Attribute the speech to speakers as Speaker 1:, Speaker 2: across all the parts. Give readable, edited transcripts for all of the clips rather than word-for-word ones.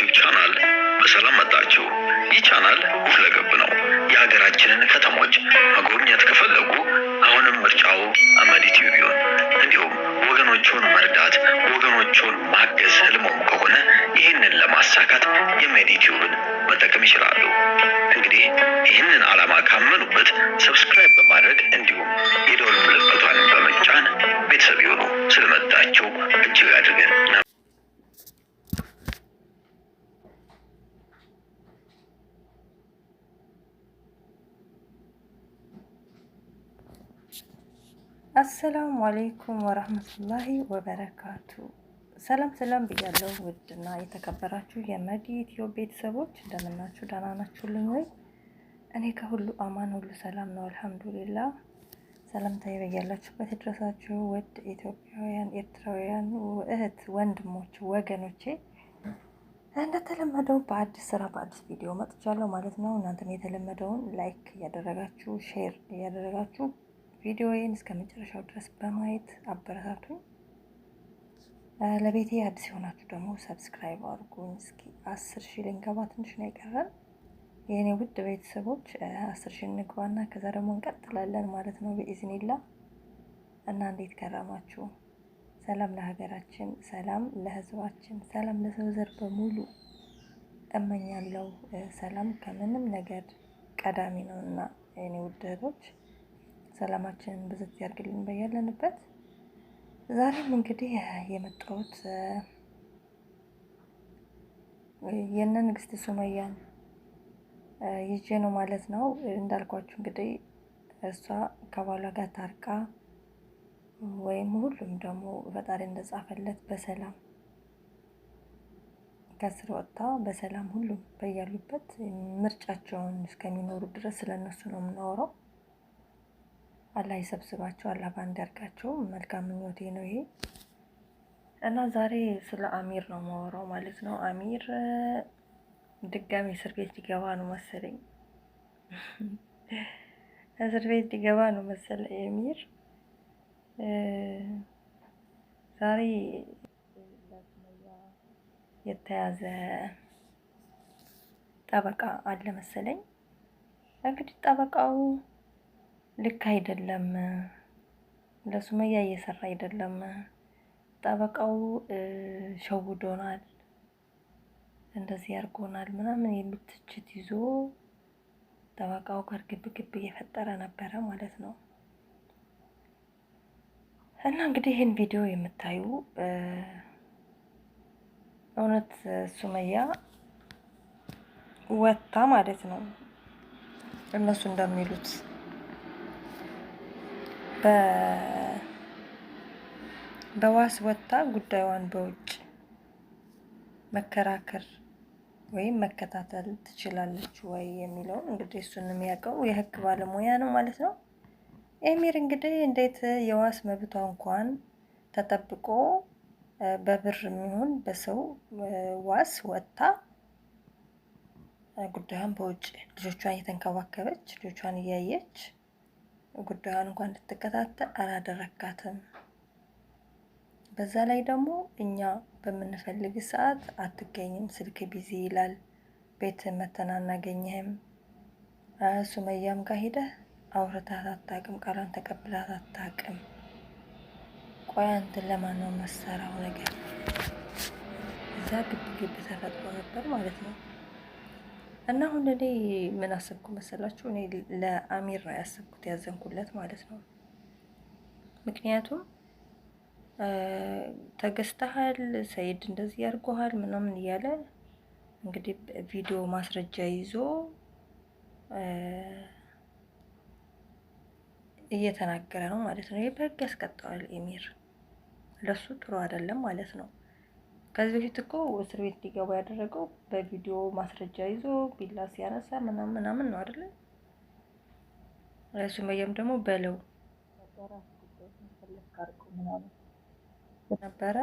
Speaker 1: ዩቲዩብ ቻናል በሰላም መጣችሁ። ይህ ቻናል ሁለገብ ነው። የሀገራችንን ከተሞች መጎብኘት ከፈለጉ አሁንም ምርጫው አመድ ዩቲዩብ ይሁን። እንዲሁም ወገኖቹን መርዳት፣ ወገኖቹን ማገዝ ህልሞም ከሆነ ይህንን ለማሳካት የመድ ዩቲዩብን መጠቀም ይችላሉ። እንግዲህ ይህንን ዓላማ ካመኑበት subscribe በማድረግ እንዲሁም የደወል ምልክቷን በመጫን ቤተሰብ ይሁኑ። ስለመጣችሁ እጅግ አድርገን
Speaker 2: السلام عليكم ورحمة الله وبركاته። ሰላም ሰላም ብያለሁ። ውድና የተከበራችሁ የመዲ ኢትዮ ቤተሰቦች እንደምናችሁ፣ ደህና ናችሁልኝ ወይ? እኔ ከሁሉ አማን ሁሉ ሰላም ነው الحمد لله። ሰላምታዬ በያላችሁበት ይድረሳችሁ። ውድ ኢትዮጵያውያን፣ ኤርትራውያን እህት ወንድሞች፣ ወገኖቼ እንደተለመደው በአዲስ ስራ በአዲስ ቪዲዮ መጥቻለሁ ማለት ነው። እናንተም የተለመደውን like እያደረጋችሁ share እያደረጋችሁ ቪዲዮዬን እስከ መጨረሻው ድረስ በማየት አበረታቱኝ። ለቤቴ አዲስ የሆናችሁ ደግሞ subscribe አድርጉኝ። እስኪ 10,000 ልንገባ ትንሽ ነው የቀረን የእኔ ውድ ቤተሰቦች፣ 10,000 እንግባና ከዛ ደግሞ እንቀጥላለን ማለት ነው بإذن الله። እና እንዴት ከረማችሁ? ሰላም ለሀገራችን፣ ሰላም ለሕዝባችን፣ ሰላም ለሰው ዘር በሙሉ እመኛለሁ። ሰላም ከምንም ነገር ቀዳሚ ነው እና የእኔ ውድ እህቶች ሰላማችንን ብዝት ያርግልን በያለንበት። ዛሬም እንግዲህ የመጣሁት የነ ንግስት ሱመያን ይዤ ነው ማለት ነው። እንዳልኳችሁ እንግዲህ እሷ ከባሏ ጋር ታርቃ ወይም ሁሉም ደግሞ ፈጣሪ እንደጻፈለት በሰላም ከስር ወጥታ በሰላም ሁሉም በያሉበት ምርጫቸውን እስከሚኖሩ ድረስ ስለነሱ ነው የምናወራው። አላህ ይሰብስባቸው፣ አላህ ባንድ ያርጋቸው። መልካም ምኞቴ ነው ይሄ እና ዛሬ ስለ አሚር ነው የማወራው ማለት ነው። አሚር ድጋሚ እስር ቤት ሊገባ ነው መሰለኝ፣ እስር ቤት ሊገባ ነው መሰለኝ አሚር ዛሬ የተያዘ ጠበቃ አለ መሰለኝ። እንግዲህ ጠበቃው ልክ አይደለም፣ ለሱመያ እየሰራ አይደለም። ጠበቃው ሸውዶናል፣ እንደዚህ ያርጎናል ምናምን የሚል ትችት ይዞ ጠበቃው ጋር ግብ ግብ እየፈጠረ ነበረ ማለት ነው። እና እንግዲህ ይህን ቪዲዮ የምታዩ እውነት ሱመያ ወታ ማለት ነው እነሱ እንደሚሉት በዋስ ወጥታ ጉዳዩን በውጭ መከራከር ወይም መከታተል ትችላለች ወይ የሚለውን እንግዲህ እሱን የሚያውቀው የሕግ ባለሙያ ነው ማለት ነው። ኤሚር እንግዲህ እንዴት የዋስ መብቷ እንኳን ተጠብቆ በብር የሚሆን በሰው ዋስ ወጥታ ጉዳዩን በውጭ ልጆቿን እየተንከባከበች ልጆቿን እያየች ጉዳዩን እንኳን እንድትከታተል አላደረካትም። በዛ ላይ ደግሞ እኛ በምንፈልግ ሰዓት አትገኝም፣ ስልክ busy ይላል፣ ቤት መተን አናገኝህም። ሱመያም ጋር ሂደህ አውርታት አታውቅም፣ ቃሏን ተቀብላት አታውቅም። ቆይ አንተን ለማን ነው መሰራው ነገር? እዛ ግብ ግብ ተፈጥሮ ነበር ማለት ነው። እና አሁን እኔ ምን አሰብኩ መሰላችሁ? እኔ ለአሚር ነው ያሰብኩት ያዘንኩለት ማለት ነው። ምክንያቱም ተገዝተሃል፣ ሰይድ እንደዚህ ያርጎሃል ምናምን እያለ እንግዲህ ቪዲዮ ማስረጃ ይዞ እየተናገረ ነው ማለት ነው። ይህ በህግ ያስቀጣዋል ኤሚር። ለሱ ጥሩ አይደለም ማለት ነው። ከዚህ በፊት እኮ እስር ቤት ሊገባ ያደረገው በቪዲዮ ማስረጃ ይዞ ቢላ ሲያነሳ ምናምን ምናምን ነው አይደለ? ሱመያም ደግሞ በለው ነበረ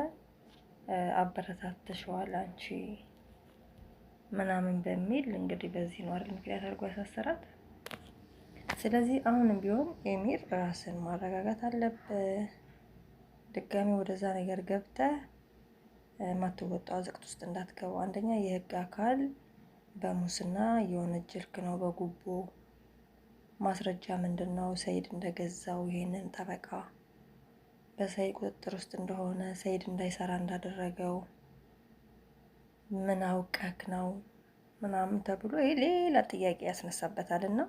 Speaker 2: አበረታተሸዋል አንቺ ምናምን በሚል እንግዲህ በዚህ ነው አይደል ምክንያት አድርጎ ያሳሰራት። ስለዚህ አሁንም ቢሆን ኤሚር ራስን ማረጋጋት አለብህ። ድጋሚ ወደዛ ነገር ገብተህ ማትወጣው አዘቅት ውስጥ እንዳትገቡ። አንደኛ የህግ አካል በሙስና እየወነጀልክ ነው፣ በጉቦ። ማስረጃ ምንድን ነው? ሰይድ እንደገዛው፣ ይሄንን ጠበቃ በሰይድ ቁጥጥር ውስጥ እንደሆነ፣ ሰይድ እንዳይሰራ እንዳደረገው ምን አውቀክ ነው ምናምን ተብሎ ይሄ ሌላ ጥያቄ ያስነሳበታል። እና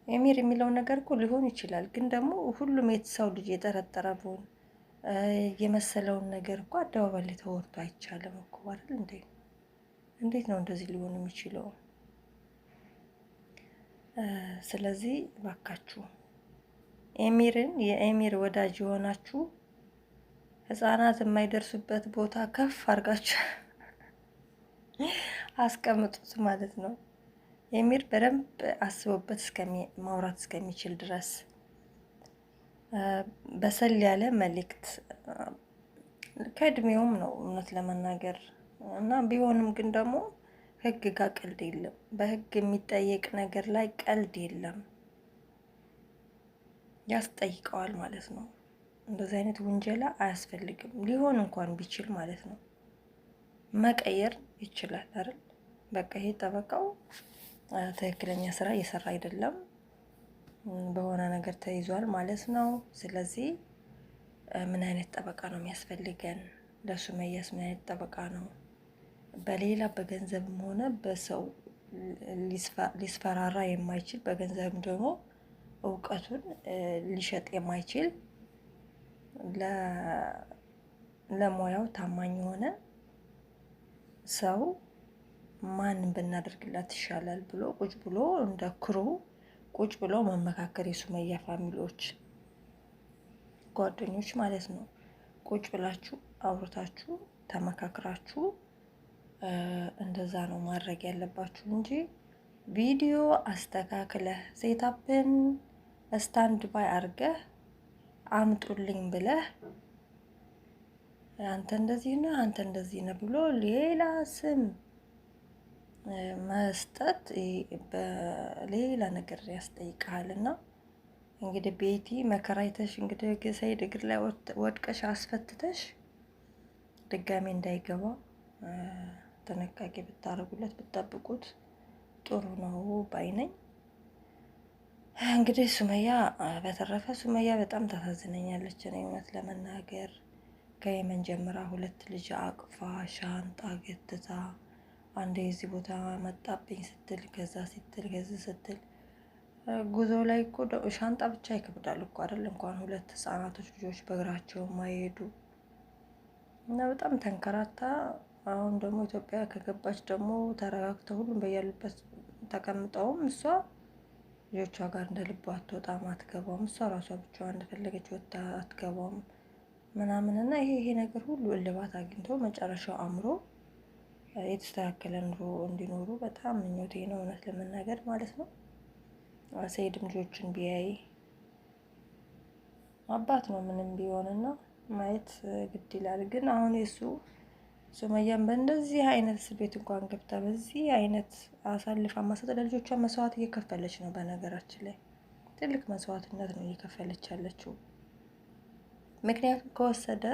Speaker 2: ኤሚር የሚለው ነገር እኮ ሊሆን ይችላል፣ ግን ደግሞ ሁሉም የሰው ልጅ የጠረጠረውን የመሰለውን ነገር እኮ አደባባይ ላይ ተወርቶ አይቻልም እኮ፣ አይደል እንዴ? እንዴት ነው እንደዚህ ሊሆን የሚችለው? ስለዚህ ባካችሁ ኤሚርን፣ የኤሚር ወዳጅ የሆናችሁ፣ ህጻናት የማይደርሱበት ቦታ ከፍ አድርጋችሁ አስቀምጡት ማለት ነው። ኤሚር በደንብ አስቦበት ማውራት እስከሚችል ድረስ በሰል ያለ መልእክት፣ ከእድሜውም ነው እውነት ለመናገር። እና ቢሆንም ግን ደግሞ ህግ ጋር ቀልድ የለም። በህግ የሚጠየቅ ነገር ላይ ቀልድ የለም። ያስጠይቀዋል ማለት ነው። እንደዚህ አይነት ውንጀላ አያስፈልግም። ሊሆን እንኳን ቢችል ማለት ነው፣ መቀየር ይችላል አይደል? በቃ ይሄ ጠበቃው ትክክለኛ ስራ እየሰራ አይደለም፣ በሆነ ነገር ተይዟል ማለት ነው። ስለዚህ ምን አይነት ጠበቃ ነው የሚያስፈልገን? ለሱመያስ ምን አይነት ጠበቃ ነው? በሌላ በገንዘብም ሆነ በሰው ሊስፈራራ የማይችል፣ በገንዘብም ደግሞ እውቀቱን ሊሸጥ የማይችል፣ ለሙያው ታማኝ የሆነ ሰው ማንን ብናደርግላት ይሻላል ብሎ ቁጭ ብሎ እንደ ክሩ ቁጭ ብሎ መመካከር፣ የሱመያ family ዎች፣ ጓደኞች ማለት ነው። ቁጭ ብላችሁ አውርታችሁ ተመካክራችሁ እንደዛ ነው ማድረግ ያለባችሁ እንጂ ቪዲዮ አስተካክለህ setup ን stand by አድርገህ አምጡልኝ ብለህ አንተ እንደዚህ ነህ፣ አንተ እንደዚህ ነህ ብሎ ሌላ ስም መስጠት በሌላ ነገር ያስጠይቅሃል። እና እንግዲህ ቤቲ መከራይተሽ እንግዲህ ሰይድ እግር ላይ ወድቀሽ አስፈትተሽ ድጋሜ እንዳይገባ ጥንቃቄ ብታደርጉለት፣ ብትጠብቁት ጥሩ ነው ባይ ነኝ። እንግዲህ ሱመያ፣ በተረፈ ሱመያ በጣም ታሳዝነኛለች። እኔ እውነት ለመናገር ከየመን ጀምራ ሁለት ልጅ አቅፋ፣ ሻንጣ ገትታ፣ አንዴ የዚህ ቦታ መጣብኝ ስትል፣ ከዛ ስትል፣ ከዚህ ስትል፣ ጉዞ ላይ እኮ ሻንጣ ብቻ ይከብዳል እኮ አይደል? እንኳን ሁለት ህጻናቶች ልጆች በእግራቸው ማይሄዱ። እና በጣም ተንከራታ። አሁን ደግሞ ኢትዮጵያ ከገባች ደግሞ ተረጋግተው ሁሉም በያሉበት ተቀምጠውም እሷ ልጆቿ ጋር እንደ ልቧ አትወጣም፣ አትገባም። እሷ ራሷ ብቻዋን እንደፈለገች ወጥታ አትገባም ምናምን። እና ይሄ ይሄ ነገር ሁሉ እልባት አግኝቶ መጨረሻው አምሮ የተስተካከለ ኑሮ እንዲኖሩ በጣም ምኞቴ ነው፣ እውነት ለመናገር ማለት ነው። ሰኢድም ልጆችን ቢያይ፣ አባት ነው ምንም ቢሆንና ማየት ግድ ይላል። ግን አሁን የሱ ሱመያን በእንደዚህ አይነት እስር ቤት እንኳን ገብታ በዚህ አይነት አሳልፋ ማሰጠ ለልጆቿ መስዋዕት እየከፈለች ነው። በነገራችን ላይ ትልቅ መስዋዕትነት ነው እየከፈለች ያለችው። ምክንያቱም ከወሰደ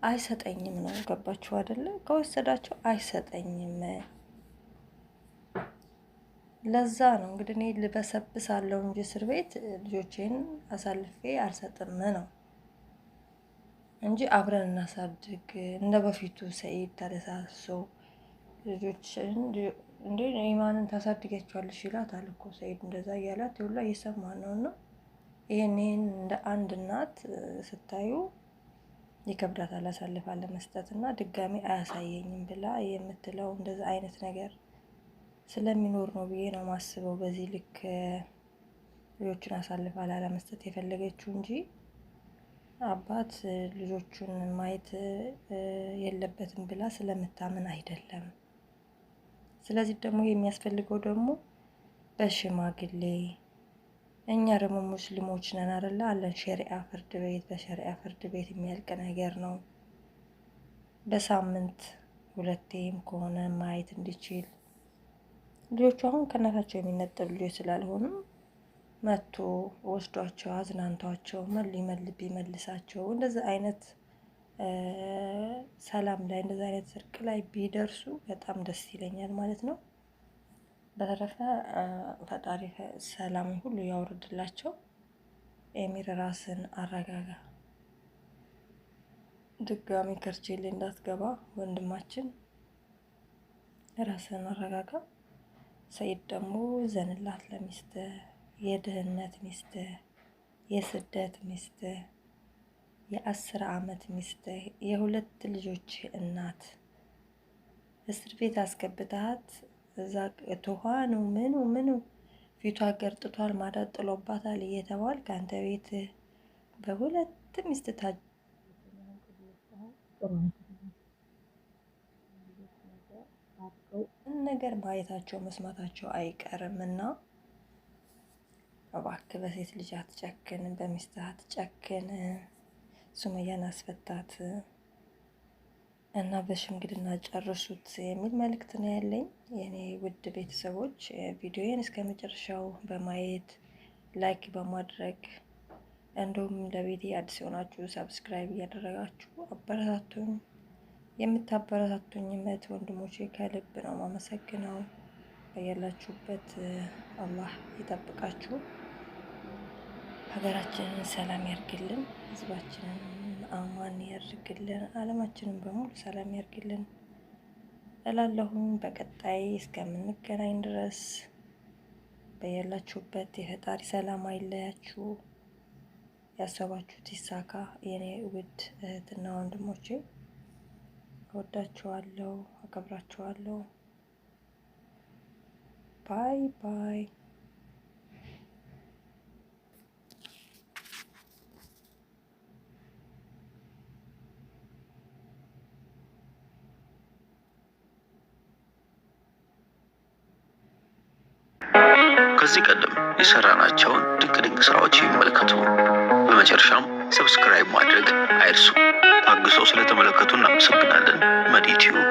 Speaker 2: አይሰጠኝም ነው። ገባችሁ አይደለ? ከወሰዳቸው አይሰጠኝም። ለዛ ነው እንግዲህ እኔ ልበሰብሳለሁ እንጂ እስር ቤት ልጆቼን አሳልፌ አልሰጥም ነው እንጂ አብረን እናሳድግ እንደ በፊቱ ሰኢድ ተለሳሶ ልጆችን እንደ ኢማንን ታሳድጊያቸዋለሽ ይላታል እኮ ሰኢድ። እንደዛ እያላት ሁላ እየሰማ ነው። እና ይሄን ይሄን እንደ አንድ እናት ስታዩ ይከብዳታል አሳልፋ ለመስጠት። እና ድጋሚ አያሳየኝም ብላ የምትለው እንደዛ አይነት ነገር ስለሚኖር ነው ብዬ ነው ማስበው። በዚህ ልክ ልጆቹን አሳልፋ ላለመስጠት የፈለገችው እንጂ አባት ልጆቹን ማየት የለበትም ብላ ስለምታምን አይደለም። ስለዚህ ደግሞ የሚያስፈልገው ደግሞ በሽማግሌ፣ እኛ ደግሞ ሙስሊሞች ነን አይደለ? አለን ሸሪአ ፍርድ ቤት፣ በሸሪአ ፍርድ ቤት የሚያልቅ ነገር ነው። በሳምንት ሁለቴም ከሆነ ማየት እንዲችል፣ ልጆቹ አሁን ከእናታቸው የሚነጠሉ ልጆች ስላልሆኑ መጥቶ ወስዷቸው አዝናንቷቸው መል ይመል ቢመልሳቸው እንደዚህ አይነት ሰላም ላይ እንደዛ አይነት እርቅ ላይ ቢደርሱ በጣም ደስ ይለኛል ማለት ነው። በተረፈ ፈጣሪ ሰላምን ሁሉ ያውርድላቸው። ኤሚር ራስን አረጋጋ። ድጋሚ ከርቼሌ እንዳትገባ ወንድማችን ራስን አረጋጋ። ሰኢድ ደግሞ ዘንላት ለሚስት፣ የድህነት ሚስት፣ የስደት ሚስት፣ የ10 ዓመት ሚስት፣ የ2 ልጆች እናት እስር ቤት አስገብተሃት እዛ ትኋኑ ምኑ ምኑ ፊቷ ገርጥቷል፣ ማዳት ጥሎባታል እየተባል ከአንተ ቤት በ2 ሚስት ነገር ማየታቸው መስማታቸው አይቀርም እና እባክህ በሴት ልጅ አትጨክን፣ በሚስትህ አትጨክን። ሱመያን አስፈታት እና በሽምግልና ጨርሱት የሚል መልእክት ነው ያለኝ። የኔ ውድ ቤተሰቦች ቪዲዮዬን እስከ መጨረሻው በማየት like በማድረግ እንዲሁም ለቤቴ አዲስ የሆናችሁ subscribe እያደረጋችሁ አበረታቱኝ። የምታበረታቱኝ እህት ወንድሞቼ ከልብ ነው ማመሰግነው። በያላችሁበት አላህ ይጠብቃችሁ። ሀገራችንን ሰላም ያርግልን፣ ህዝባችንን አማን ያርግልን፣ አለማችንን በሙሉ ሰላም ያርግልን እላለሁኝ። በቀጣይ እስከምንገናኝ ድረስ በያላችሁበት የፈጣሪ ሰላም አይለያችሁ፣ ያሰባችሁት ይሳካ። የኔ ውድ እህትና ወንድሞቼ እወዳችኋለሁ፣ አከብራችኋለሁ። Bye bye።
Speaker 1: ከዚህ ቀደም የሰራናቸውን ድንቅ ድንቅ ስራዎች ይመልከቱ። በመጨረሻም subscribe ማድረግ አይርሱ። ታግሰው ስለተመለከቱ እናመሰግናለን። መዲ ቲዩብ።